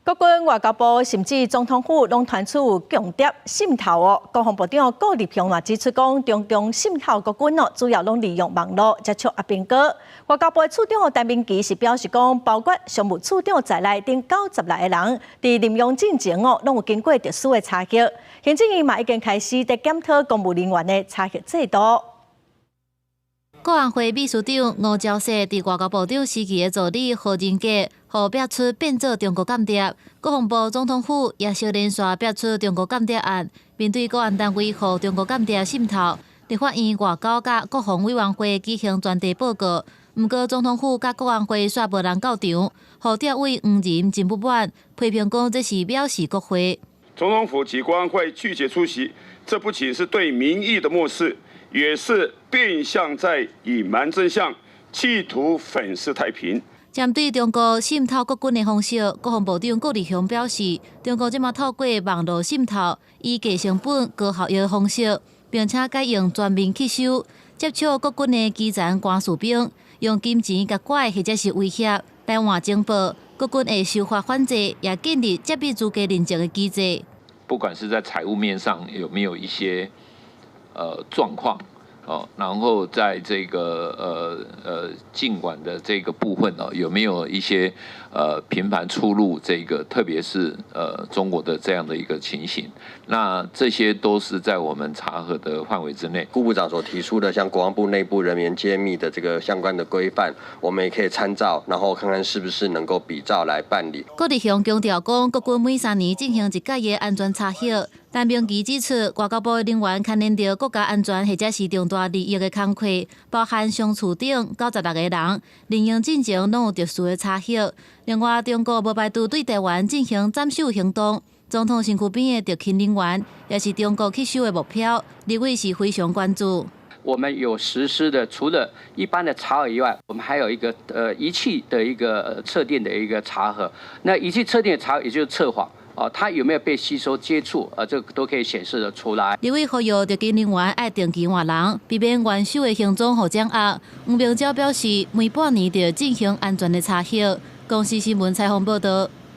國軍外交部甚至總統府攏傳出有共諜滲透哦。國防部長顧立雄嘛指出講，中共滲透國軍哦，主要攏利用網路接觸阿兵哥。外交部次長陳明奇是表示講，包括商務次長在內等96個人，佇任用進前哦，攏有經過特殊的查核。行政院嘛已經開始佇檢討公務人員的查核制度。國安會秘書長吳釗燮佇外交部長時期的助理何仁傑，予爆出變做中國間諜。國防部總統府也相連續爆出中國間諜案，面對國安單位予中國間諜滲透，立法院外交佮國防委員會舉行專題報告。毋過總統府佮國安會煞無人到場，予調委黃仁真不滿，批評講這是藐視國會。總統府及國安會拒絕出席，這不僅是對民意的漠視，也是變相在隱瞞真相，企圖粉飾太平。針對中國滲透國軍的方式，國防部長顧立雄表示，中國這馬透過網路滲透，以低成本、高效益的方式，並且改用全面吸收接觸國軍的基層官士兵，用金錢共拐或者是威脅來換情報，國軍會修法反制，也建立揭秘資格認證的機制。不管是在財務面上有沒有一些狀況哦，然後在這個儘管的這個部分哦，有沒有一些頻繁出入這個，特別是中國的這樣的一個情形，那這些都是在我們查核的範圍之內。顧部長所提出的，像國防部內部人員揭秘的這個相關的規範，我們也可以參照，然後看看是不是能夠比照來辦理。顧立雄強調講，國軍每3年進行一屆的安全查核。陳明奇指出，外交部人員牽連著國家安全或者是重大利益的工課，包含商處長96個人，任用進前攏有特殊的查核。另外，中國無排除對台灣進行斬首行動，總統身軀邊的特勤人員也是中國吸收的目標，立委是非常關注。我們有實施的，除了一般的查核以外，我們還有一個儀器的一個測定的一個查核。那儀器測定的查核，也就是測謊。哦，他有沒有被吸收接觸？這個都可以顯示得出來。立委呼籲特勤人員愛定期換人，避免元首的行蹤予掌握。黃明昭表示，每半年就進行安全的查核。公視新聞採訪報導。